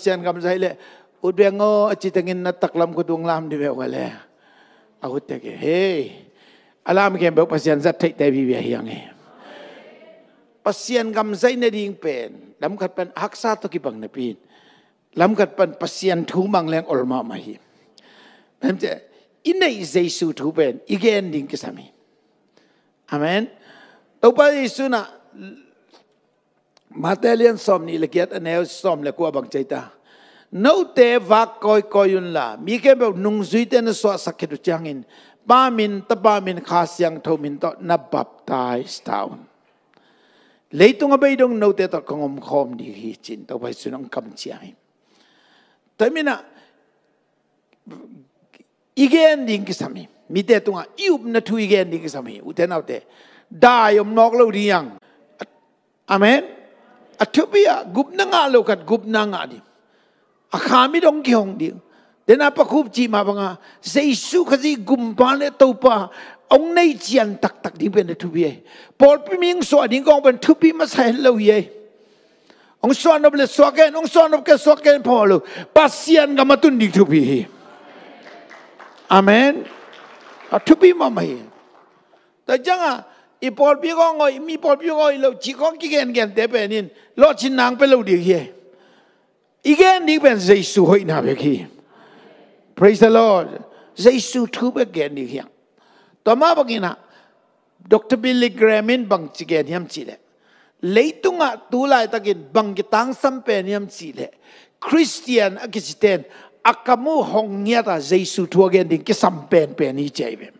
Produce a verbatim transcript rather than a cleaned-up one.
Pasian gam zai le ut beng aw a ci tengin na taklam khut tung lam di beuh ka le a ut tek hi. Hei, a lam khempeuh Pasian zat theihte bibia hi ang hi. Pasian gam zai nading pen lamkhat pan haksa tawh kibang napi in lamkhat pan Pasian thu mang leng ol mahmah hi. I neih Jesu thu pen i gen ding kisam hi. Amen. Topa Jesu na Mate lian sawm nih le giat a neu sawm le kua bang ci ta, note vak kawikawi unla mi khempeuh nungzuite na suahsak khit uh ciangin Pa min, Tapa min, Kha Siangtho min tawh na baptize ta un. Leitung a bei dong note tawh kong omkhawm ding hi ci-in Topa Jesu in hong kamciam hi. Tua hi manin ah i gen ding kisam hi. Mite tungah i upna thu i gen ding kisam hi. Ute naute, dai om nawk lo ding hi hang. Amen. A thupi ah gupna ngah lo khat gupna ngah ding. A kha mi dong kihong ding. Dena pakhup cih mah banga Jesu Khazih gumpa le Topa hong nei cian taktak ding pen a thupi hi. Pawlpi mi hong suah ding kong pen thupi masa het lo hi. Hong suah nop le suak ken, hong suah nop ken suak ken phaw lo. Pasian gam a tun ding thupi hi. Amen. A thupi mahmah hi. Tua ciangah i pawlpi kong ngawih, mi pawlpi kong ngawih lo cih kong kigen gente pen in lawhcin nang pe lo ding hi. I gen ding pen Jesu hoihna bek hi. Praise the Lord. Jesu thu bek gen ding hi. Tua mah bangin ah Doctor Billy Graham in bangci gen hiam cihleh, leitungah tu laitakin bang kitangsam pen hiam cihleh, Khristian a kiciten a kam uh hong ngiat a Jesu thu a gen ding kisam penpen hi ci hi ve.